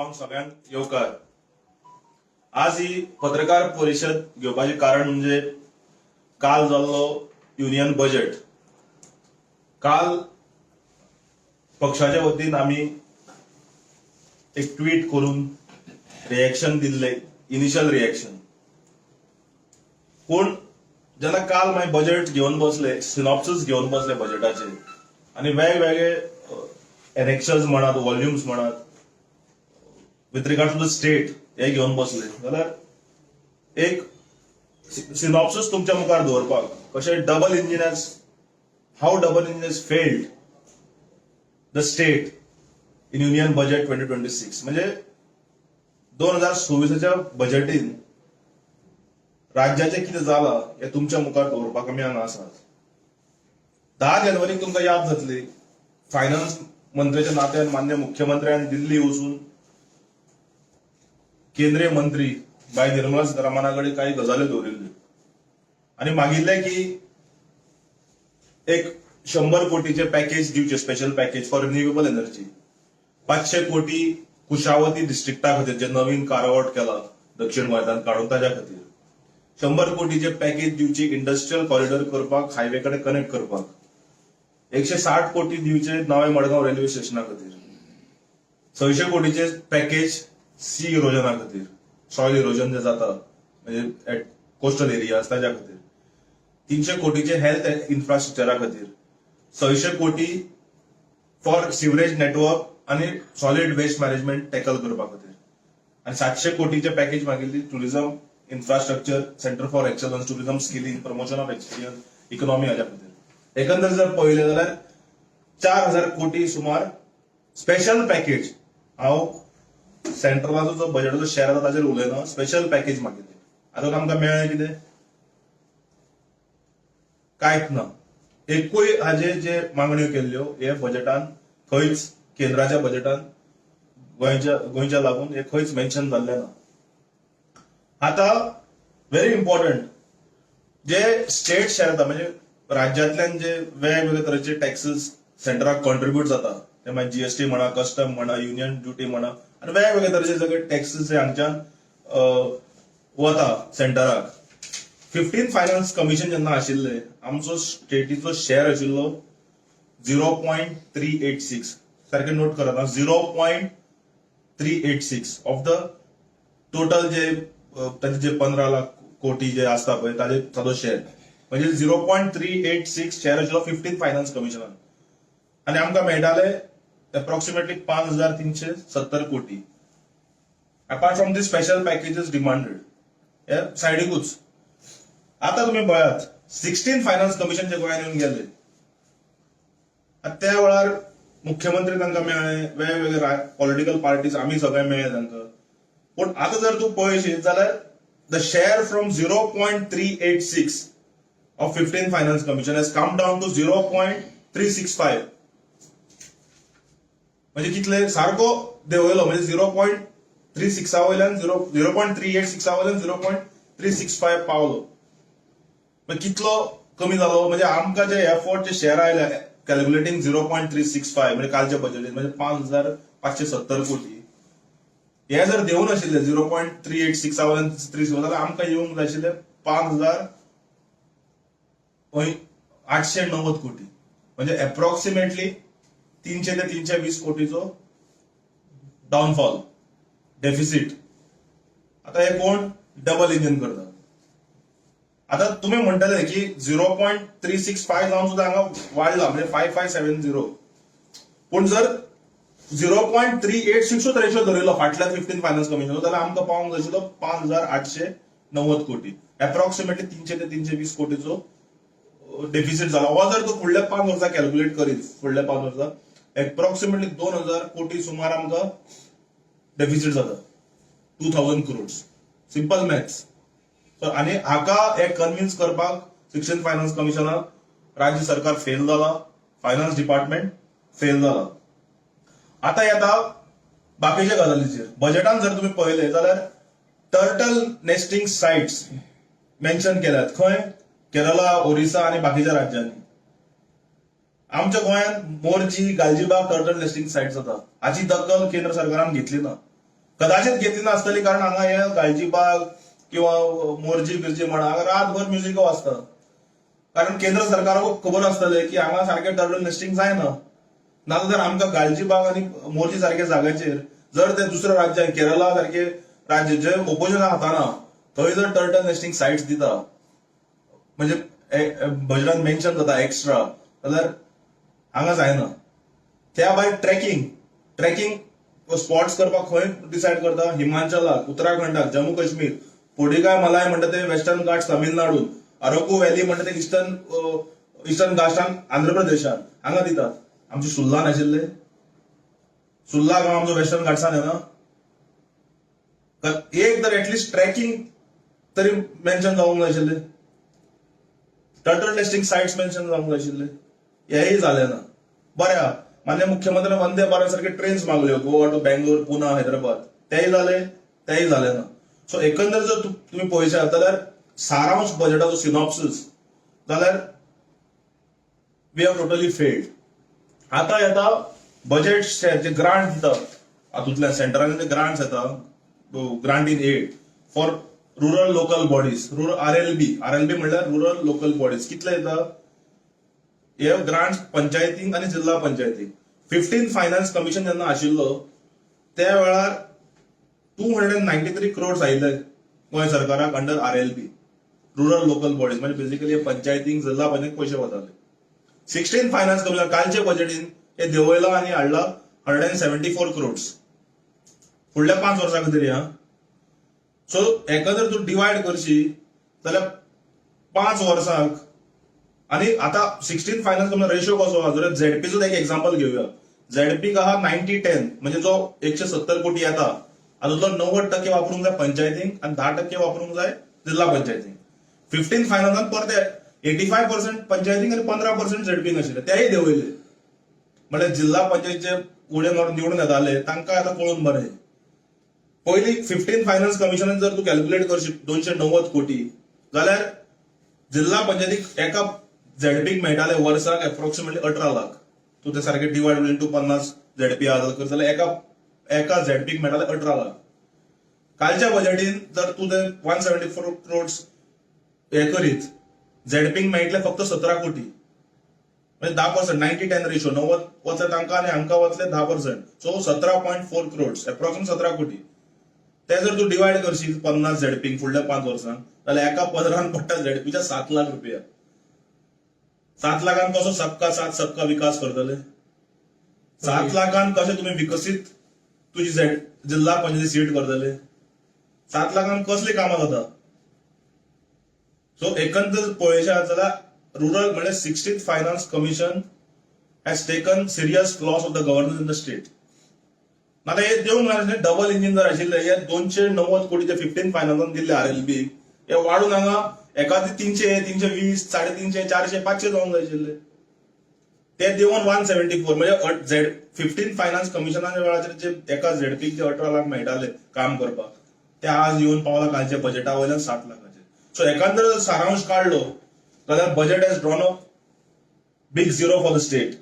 मडगांव सगळ्यांक येवकार. आज ही पत्रकार परिशद घेवपाचें कारण म्हणजे काल जाल्लो युनियन बजेट. काल पक्षाच्या वतीन आमी एक ट्वीट करून रिएक्शन दिल्लें, इनिशियल रिएक्शन. पूण जेन्ना काल मागीर बजेट घेवन बसले, सिनॉप्सिस घेवन बसले बजेटाचे आनी वेगवेगळे एनेक्शर्स म्हणात, वॉल्युम्स म्हणात, with regard to the state हे घेवन बसले जाल्यार एक सिनॉप्सिस तुमच्या मुखार दवरपाक कशें double engine has how double engine has failed the state in Union Budget 2026. म्हणजे 2026च्या बजेटीन राज्याचें कितें जालां हें तुमच्या मुखार दवरपाक आमी हांगा आसात. 10 जानेवारीक तुमकां याद जातली, फायनान्स मंत्र्याच्या नात्यान मान्य मुख्यमंत्र्यान दिल्ली वचून केंद्रीय मंत्री बाय निर्मला सीतारामना कडेन काही गजाली दवरिल्ल्यो आनी मागिल्लें की एक 100 कोटीचे पॅकेज दिवचे, special package for renewable energy, 500 कोटी कुशावती डिस्ट्रिक्टा खातीर, जे नवीन कार्व केला दक्षिण गोंयांत काडून ताच्या खातीर, 100 कोटीचे पॅकेज दिवची इंडस्ट्रियल कॉरिडॉर करपाक, हायवे कडेन कनेक्ट करपाक, 160 कोटी दिवचे नवे मडगांव रेल्वे स्टेशना खातीर, 600 कोटीचे पॅकेज सी इरोजना खातीर, सॉयल इरोजन जे जाता म्हणजे एट कोस्टल एरियाज ताच्या खातीर, 300 कोटीचे हेल्थ इन्फ्रास्ट्रक्चरा खातीर, 600 कोटी फॉर सिवरेज नेटवर्क आनी सॉलिड वेस्ट मॅनेजमेंट टॅकल करपा खातीर आनी 700 कोटीचे package मागिल्ली tourism infrastructure, centre for excellence, tourism skilling, promotion of experience economy हाच्या खातीर. एकंदर जर पळयलें जाल्यार 4000 कोटी सुमार स्पेशल पॅकेज. हांव सेंट्रलाचो जो बजेटाचो शेअर आसा ताचेर उलयना. स्पेशल पॅकेज मागिल्लें. आतां आमकां मेळ्ळें कितें? कांयच ना. एकूय हाजे जे मागण्यो केल्ल्यो हे बजेटान खंयच, केंद्राच्या बजेटान गोंयच्या लागून हे खंयच मेन्शन जाल्लें ना. आता व्हेरी इम्पॉर्टंट, जे स्टेट शेअर जाता, म्हणजे राज्यांतल्यान जे वेगवेगळे तरेचे टॅक्सीस सेंटराक कॉन्ट्रीब्यूट जाता, ते मागीर जीएसटी म्हणा, कस्टम म्हणा, युनियन ड्युटी म्हणा आनी वेगवेगळे तरेचे सगळे टॅक्सीस हांगच्यान वता सेंटराक. 15 फायनान्स कमिशन जेन्ना आशिल्ले, आमचो स्टेटीचो शेअर आशिल्लो 0.386. सारकें नोट करात, 0.386 of the total जे ताचे जे 15 लाख कोटी जे आसता पळय, ताजे ताजो शेअर म्हणजे 0.386 शेअर आशिल्लो 15 फायनान्स कमिशनान आनी आमकां मेळटाले एप्रॉक्सिमेटली 5370 कोटी, apart from the special packages demanded हे सायडीकूच. आता तुम्ही पळयात, 16 फायनान्स कमिशन जे गोंयांत येवन गेले, आतां त्या वेळार मुख्यमंत्री तांकां मेळ्ळे, वेगवेगळे पॉलिटिकल पार्टीज, आमी सगळे मेळ्ळे तांकां. पूण आतां जर तूं पळयशीत जाल्यार the share from 0.386 of 15 Finance Commission has come down to 0.365. म्हणजे कितले सारको देंवयलो. म्हणजे 0.36 वयल्यान, 0.386 वयल्यान 0.365 पावलो. म्हणजे कितलो कमी जालो. म्हणजे आमकां जे एफोर्ट, जे शेअर आयले, कॅल्क्युलेटींग 0.365, म्हणजे कालच्या बजेटीत म्हणजे 5570 कोटी, हे जर देवून आशिल्ले 0.386 वयल्यान थ्री जाल्यार आमकां येवंक जाय आशिल्ले 5890 कोटी. म्हणजे एप्रॉक्सिमेटली 300 ते 320 कोटीचो डाउनफॉल, डेफिसिट. आता हे कोण डबल इंजिन करता? आता तुम्ही म्हणटले की 0.365 जावन सुद्दां हांगा वाडला, म्हणजे 5570. पूण जर 0.386 रेशो धरिल्लो फाटल्या 15 फायनान्स कमिशन, जाल्यार आमकां पावंक जाय आशिल्लो 5890 कोटी. एप्रॉक्सिमेटली 300 ते 320 कोटीचो डेफिसिट जाला. हो जर तूं फुडल्या 5 वर्सां कॅल्क्युलेट करीत, फुडल्या 5 वर्सां एप्रॉक्सिमेटली 2000 कोटी सुमार आमकां डेफिसिट जाता, 2000 क्रोड्स. Simple maths. आनी हाका हे कन्विन्स करपाक 16 फायनान्स कमिशनाक राज्य सरकार फेल जाला, फायनान्स डिपार्टमेंट फेल जाला. आता येता बाकीच्या गजालीचेर. बजेटान जर तुम्ही पळयले जाल्यार टर्टल नेस्टिंग सायट्स मेन्शन केल्यात खंय? केरला, ओरिसा आनी बाकीच्या राज्यांनी. आमच्या गोंयांत Morjim, Galgibag turtle nesting sites जाता, हाची दखल केंद्र सरकारान घेतली ना. कदाचित घेतली नासतली, कारण हांगा हे गालजीबाग किंवा मोरजी बिरजी म्हणा, हांगा रातभर म्युझिक वाजता. कारण केंद्र सरकाराक खबर आसतलें की हांगा सारकें टर्टल नेस्टिंग जायना. नाजाल्यार आमकां गालजीबाग आनी मोरजी सारक्या जाग्याचेर जर ते दुसऱ्या राज्यान, केरला सारखे राज्य जे ओपोजिशन हाताना, थंय जर टर्टल नेस्टिंग सायट्स दिता, म्हणजे बजेटान मेन्शन जाता एक्स्ट्रा, जाल्यार हांगा जायना. त्या भायर ट्रेकिंग ट्रेकिंग स्पॉट्स करपाक खंय डिसायड करता? हिमाचलाक, उत्तराखंडाक, जम्मू काश्मीर. पोडिगाय मलाय म्हणटा ते वेस्टर्न घाट तमिळनाडून, अरकू व्हॅली म्हणटा ते इस्टर्न इस्टर्न घाटान आंध्र प्रदेशान हांगा दितात. आमचे सुर्ला नाशिल्ले? सुर्ला गांव आमचो वेस्टर्न घाट्सान येना? एक तर एटलिस्ट ट्रेकिंग तरी मेन्शन जावंक जाय आशिल्ले, टर्टल नेस्टिंग सायट्स मेन्शन जावंक जाय आशिल्ले. हेंय जालें ना. बरें आहा, मान्य मुख्यमंत्र्यान वंदे भारत सारखे ट्रेन्स मागल्यो, गोवा टू बेंगलोर, पुना, हैदराबाद. तेय जाले? तेय जाले ना. सो एकंदर जर तुमी पळयशात जाल्यार, सारांश बजेटाचो, सिनॉप्सिस जाल्यार, we have totally failed. आता येता बजेट जे ग्रांट दिता, हातूंतल्यान सेंटरान जे ग्रांट्स येता, grant in aid for rural local bodies, rural RLB. RLB म्हणल्यार रुरल लोकल बॉडीज. कितले येता हे ग्रांट पंचायतींक आनी जिल्हा पंचायतीक? 15 फायनान्स कमिशन जेन्ना आशिल्लो त्या वेळार 293 crores आयिल्ले गोंय सरकाराक under RLB, rural local bodies. म्हणजे बेसिकली पंचायतींक, जिल्हा पंचायतीक पयशे वताले. 16 फायनान्स कमिशन कालचे बजेटीन हे देंवयला आनी हाडला 174 crores फुडल्या 5 वर्सां खातीर. हा, सो हेका जर तूं डिवायड करशी जाल्यार 5 वर्सांक, आनी आता 16 फायनान्स कमिशन रेशो कसो आहा, जर झेडपीचो एक एक्झाम्पल घेवया, झेडपीक आहा 90-10. म्हणजे जो 170 कोटी येता हातूंतलो 90% वापरूंक जाय पंचायतींक आनी 10% वापरूंक जाय जिल्हा पंचायतींक. 15 फायनान्सान परते 85% पंचायतींक आनी 15% झेडपीक आशिल्ले, तेय देंवयले. म्हणजे जिल्हा पंचायतीचे उडे मारून निवडून येताले तांकां आतां कळून बरें. पयलीं 15 फायनान्स कमिशनान जर तूं कॅल्क्युलेट करशी 290 कोटी जाल्यार जिल्हा पंचायतीक एका झेडपीक मेळटाले वर्साक एप्रॉक्सिमेटली 18 लाख. तूं ते सारके डिवायड इंटू 50 झेडपी आहा कर जाल्यार एका एका झेडपीक मेळटाले 18 लाख. कालच्या बजेटीन जर तूं ते 174 क्रोड्स हे करीत, झेडपीक मेळटले फक्त 17 कोटी, म्हणजे 10%. 90-10 रेशो, 90 वतले तांकां आनी हांकां वतले 10%. सो 17.4 क्रोड्स, एप्रॉक्सिमेट 17 कोटी. ते जर तूं डिवायड करशीत 50 झेडपीक फुडल्या 5 वर्सांक जाल्यार एका पदरान पडटा झेडपीच्या 7 लाख रुपया. 7 लाखान कसो सबका साथ सबका विकास करतले? 7 लाखान कशें तुमी विकसीत तुजी झेड जिल्हा पंचायती सीट करतले? 7 लाखान कसली कामां जाता? सो एकंदर पळयशात जाल्यार रुरल म्हणजे 16th Finance Commission has taken serious flaws of the governance in the state. आता हे देवंक नाशिल्लें. डबल इंजिन जर आशिल्लें, हे 290 कोटीचे 15 फायनान्सान दिल्ले आरएलबी, हे वाडून हांगा एकादी 300, 320, 350, 400, 500 जावंक जाय आशिल्ले. ते देवून 174. म्हणजे झेड 15 फायनान्स कमिशनाच्या वेळाचेर जे एका झेडपीक जे 18 लाख मेळटाले काम करपाक, ते आज येवन पावला कालच्या बजेटा वयल्यान 7 लाखाचेर. सो एकंदर जर सारांश काडलो जाल्यार budget has drawn a big zero for the state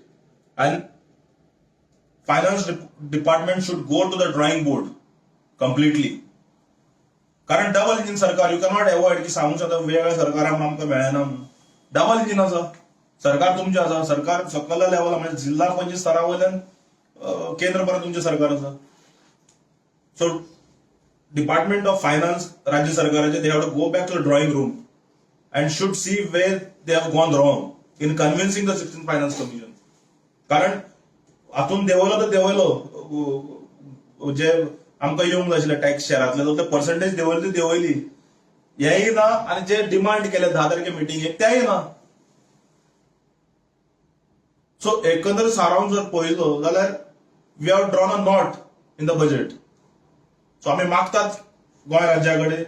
and finance department should go to the drawing board completely. कारण डबल इंजिन सरकार, you cannot avoid की सांगूंक शकता वेगळ्या सरकारान आमकां मेळना म्हणून. डबल इंजिन आसा सरकार, तुमचें आसा सरकार सकयल्या लेवला, म्हणजे जिल्हा पंचायत स्तरा वयल्यान केंद्र पर्यंत तुमचें सरकार आसा. सो डिपार्टमेंट ऑफ फायनान्स राज्य सरकाराचे, they have to go back to the drawing room and should see where they have gone wrong in convincing the 16 Finance Commission. कारण हातून देंवयलो तर देंवयलो, जे आमकां येवंक जाय आशिल्ले टॅक्स शहरांतले ते पर्संटेज देंवयली ती देंवयली, हेय ना आनी जे डिमांड केले 10 तारखे मिटिंगेक तेय ना. सो एकंदर सारांश जर पळयलो जाल्यार we have drawn a nought in the budget. So आमी मागतात गोंय राज्या कडेन,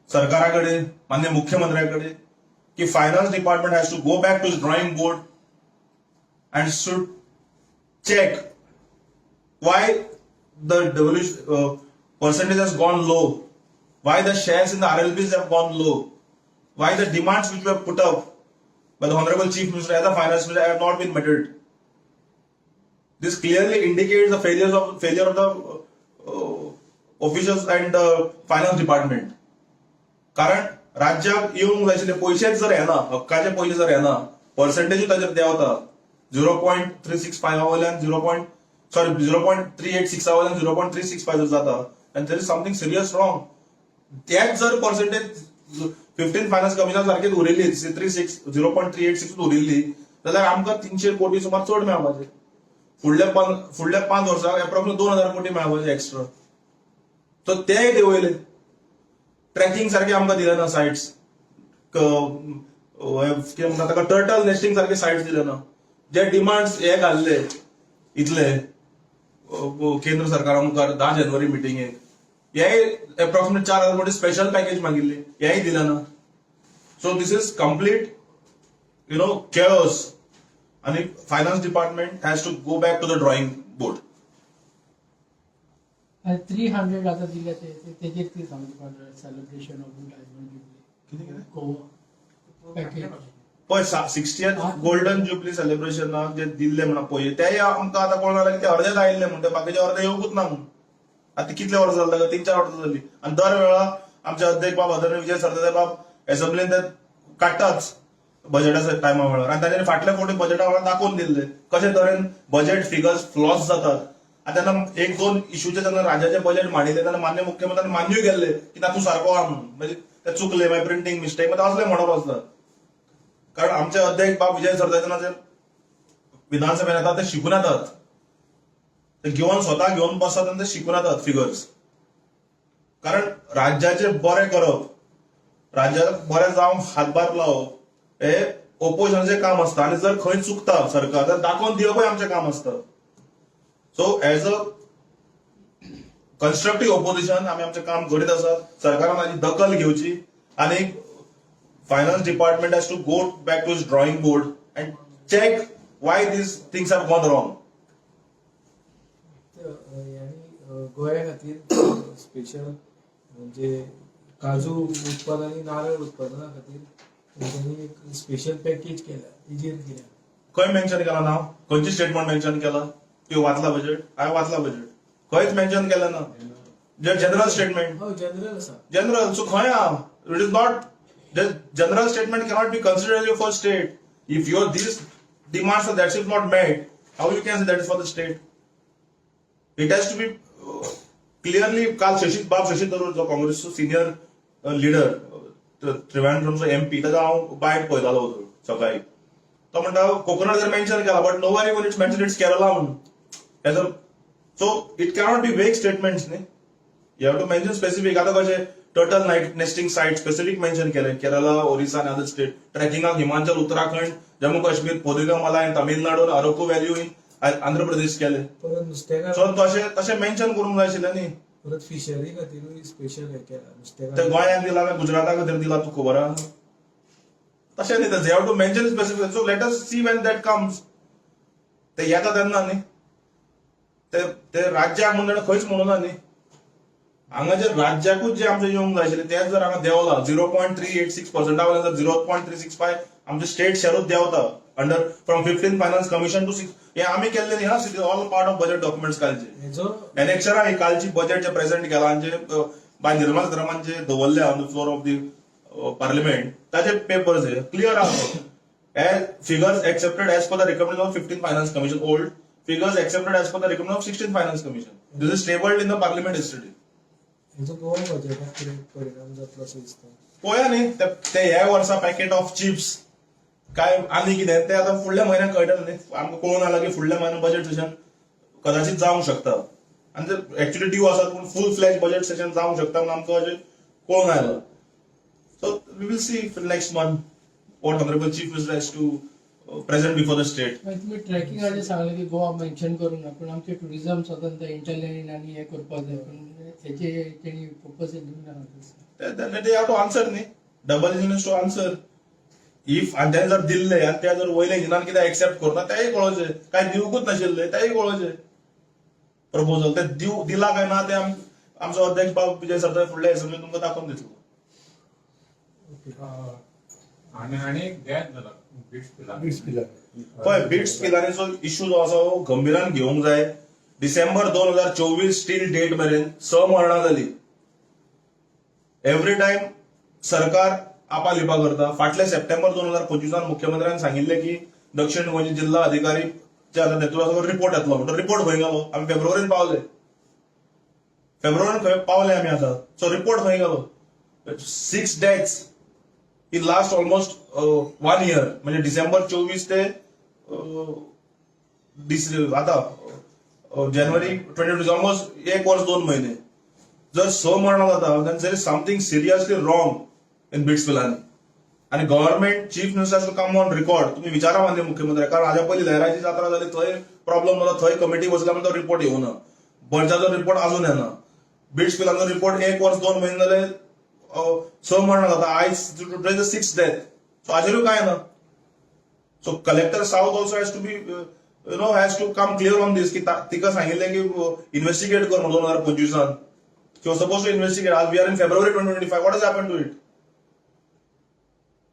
सरकारा कडेन, मान्य मुख्यमंत्र्या कडेन की finance department has to go back to drawing board and should check why the devolution percentage has gone low, why the shares in the RLBs have gone low, why the demands which were put up by the Honorable Chief Minister as a finance minister have not been met. This clearly indicates the failure of the officials and finance department. कारण राज्याक येवंक जाय आशिल्ले पयशेच जर येना, हक्काचे पयशे जर येना, पर्संटेजूय ताचेर देंवता. 0.365 वयल्यान zero point sorry 0.386 वयल्यान 0.365 जर जाता आनी there is something serious wrong. तेच जर पर्संटेज 15 फायनान्स कमिशना सारकीच उरिल्ली, three six 0.386 उरिल्ली जाल्यार आमकां 300 कोटी सुमार चड मेळपाचे. फुडल्या 5 वर्साक एप्रॉक्सिमेट 2000 कोटी मेळपाचे एक्स्ट्रा. सो तेय देंवयले. ट्रॅकिंग सारके आमकां दिले ना सायट्स, कितें म्हणटा ताका, टर्टल नेस्टिंग सारके सायट्स दिले ना. जे डिमांड्स हे घाल्ले इतले केंद्र सरकारा मुखार 10 जानेवारी मिटिंगेक, हे एप्रॉक्सिमेट 4000 कोटी स्पेशल पॅकेज मागिल्ली, हेय दिले ना. So this is complete chaos आणि finance department has to go back to the drawing board. आणि 300 आता दिले ते तेजेर कितें सांगू तुका, सेलिब्रेशन ऑफ कितें कितें? गोवा पॅकेज. पळय, 60th golden jubilee सेलिब्रेशनाक जे दिल्ले म्हणून पळय, तेय आमकां आतां कळोन आयलें की ते अर्देच आयिल्ले म्हूण, ते बाकीचे अर्दे येवकूच ना म्हूण. आतां कितले वर्सां जाली? 3-4 वर्सां जाली. आनी दर वेळा आमचे अध्यक्ष बाब आदरणीय विजय सरदेसाय बाब एसेंब्लीन ते काडटाच बजेटाच्या टायमा वेळार. आनी तांच्यांनी फाटल्या फावटी बजेटा वेळार दाखोवन दिल्ले कशे तरेन बजेट फिगर्स फ्लॉस जातात. आनी तेन्ना एक दोन इशूचे जेन्ना राज्याचे बजेट मांडिल्ले तेन्ना मान्य मुख्यमंत्र्यांनी मान्यूय केल्ले की ना, तूं सारको आहा म्हणून. म्हणजे ते चुकले, मागीर प्रिंटींग मिस्टेक, मागीर असले म्हणप आसता. कारण आमचे अध्यक्ष बाब विजय सरदेसाय जेन्ना जे विधानसभेन येतात, ते शिकून येतात. ते घेवन स्वता घेवन बसतात आनी ते शिकून येतात फिगर्स. कारण राज्याचे बरें करप, राज्याक बरें जावंक हातभार लावप हे ओपोजिशनाचें काम आसता. आनी जर खंय चुकता सरकार तर दाखोवन दिवपूय आमचें काम आसता. So as a constructive opposition आमी आमचें काम करीत आसात. सरकारान हाची दखल घेवची आनी finance department has to go back to its drawing board and check why these things have gone wrong. आणि गोंया खातीर स्पेशल म्हणजे काजू उत्पादन आनी नारळ उत्पादना खातीर तेंच्यांनी एक स्पेशल पॅकेज केल्या, तेजेर कितें? खंय मेन्शन केला नाव? खंयची स्टेटमेंट मेन्शन केला? त्यो वाचला बजेट? हांवें वाचला बजेट, खंयच मेन्शन केलें ना. General statement. हय, जनरल आसा. जनरल, सो खंय आहा? It is not, general statement cannot be considered for state. If your these demands are that's if not met, how you can say that is for the state? It has to be clearly. काल शशी बाब शशी थरूर, जो काँग्रेसचो senior leader, त्रिवेंद्रमचो MP, ताजो हांव बायट पळयतालो सकाळी. तो म्हणटा coconut जर मेन्शन केला, but nowhere even it's mention it's Kerala म्हणून. तेजो so it cannot be vague statements न्ही, you have to mention specific. आता कशें turtle night nesting site specific mention केले, केरला, ओरिसा आनी अदर स्टेट. ट्रेकिंगाक हिमाचल, उत्तराखंड, जम्मू काश्मीर, पोदिगामला in Tamil Nadu, Araku valley in Andhra Pradesh केले. परत नुस्तेकार सो तशें तशें मेन्शन करूंक जाय आशिल्लें न्ही. परत फिशरी खातीरूय स्पेशल हे केला. ते नुस्तेकार. गोंयांक दिला काय गुजराता खातीर दिला तुका खबर आहा? तशें न्ही, they have to mention specific. So let us see when that comes. ते येता तेन्ना न्ही. ते ते राज्याक म्हणून ताणें खंयच म्हणूना न्ही. हांगा जे राज्याकूच जे आमचें येवंक जाय आशिल्लें तेच जर हांगा देंवला, 0.386 पर्संटा वयल्यान जर 0.365 आमचे स्टेट शेरूच देंवता under from 15 finance commission to six, हे आमी केल्ले न्ही हा, all part of budget documents कालचे. हेजो एनेक्शरा ही कालची बजेट जे प्रेझेंट केला आणि जे बाय निर्मला सीतारामन जे दवरले on the floor of the parliament, ताचे पेपर्स हे क्लियर आहा. Figures accepted as per the recommendation of 15 finance commission, old figures accepted as per the recommendation of 16 finance commission. This is tabled in the parliament yesterday. हेजो गोवा बजेटाक कितें परिणाम जातलो असो दिसता? पळोवया न्ही. ते ते ह्या वर्सा पॅकेट ऑफ चिप्स काय आनी कितें ते आतां फुडल्या म्हयन्याक कळटलें न्ही आमकां. कळून आयलां की फुडल्या म्हयन्याक बजेट सेशन कदाचित जावंक शकता आनी ते एक्च्युली ड्यू आसात, पूण फूल फ्लॅज बजेट सेशन जावंक शकता म्हणून आमकां अशें कळून आयलां. So we will see next month what honourable chief minister has to present before the state. मागीर तुमी ट्रेकिंगाचें सांगलें की गोवा मेन्शन करूंक ना, पूण आमचें टुरिझम स्वतंत्र इंटरलँड आनी हें करपाक जाय, पूण हेचे तेणी प्रपोजल दिवंक ना. They have to answer न्ही. Double engine to answer if. आनी तेणे जर दिल्ले आनी ते जर वयल्या इंजिनान कितें एक्सेप्ट करना तेंय कळोवचें. काय दिवकूच नाशिल्ले तेंय कळोवचें. प्रपोजल ते दिव दिला काय ना ते आमचो अध्यक्ष बाब विजय सरदेसाय फुडल्या एसेंब्लीन तुमकां दाखोवन दितलो. आणि आणि एक डॅथ जाला बिट्स पिलानी. पळय, बिट्स पिलानीचो इश्यू जो आसा हो गंभीरान घेवंक जाय. डिसेंबर 2024 टील डेट मेरेन स मरणां जाली. एवरी टायम सरकार आपा लिपा करता. फाटल्या सप्टेंबर 2025 मुख्यमंत्र्यान सांगिल्लें की दक्षिण गोंयचे जिल्हा अधिकारी नेतृत्वाचो रिपोर्ट येतलो म्हणटो रिपोर्ट खंय गेलो? आमी फेब्रुवारीन पावले. फेब्रुवारीन खंय पावले आमी आतां? सो रिपोर्ट खंय गेलो? Six deaths in last almost one year, म्हणजे डिसेंबर 24 ते आतां जानेवारी 22, ऑलमोस्ट एक वर्स 2 म्हयने. जर स मरणां जाता, then there is something seriously wrong in BITS Pilani. आणि government, chief minister to come on record. तुम्ही विचारा माननीय मुख्यमंत्री, कारण हाज्या पयलीं लहराची जात्रा जाली, थंय प्रॉब्लम जालो, थंय कमिटी बसल्या म्हणून तो रिपोर्ट येवना. बर्चाचो रिपोर्ट अजून येना. बिट्स पिलानीचो रिपोर्ट एक वर्स 2 म्हयने जाले. स मरणां जाता, आयज today the six death, so हाजेरूय काय ना. So collector south also has to be you know has to come clear on this की तिका सांगिल्लें की इन्व्हेस्टिगेट कर म्हणून 2025. She was supposed to investigate. As we are in February 2025, what has happened to it?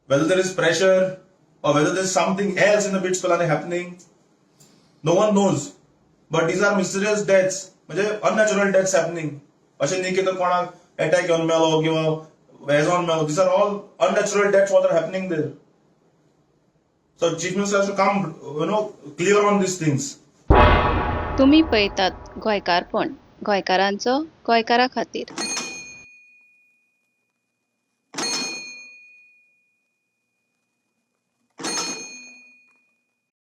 Whether there is pressure or whether there is something else in the BITS Pilani happening, no one knows. But these are mysterious deaths, म्हणजे unnatural deaths happening. अशें न्ही की तो कोणाक attack येवन मेलो किंवा वेजोन मेलो. These are all unnatural deaths what are happening there. So chief minister has to come clear on these things. तुम्ही पळयतात गोंयकारपण, गोंयकारांचो गोंयकारा खातीर.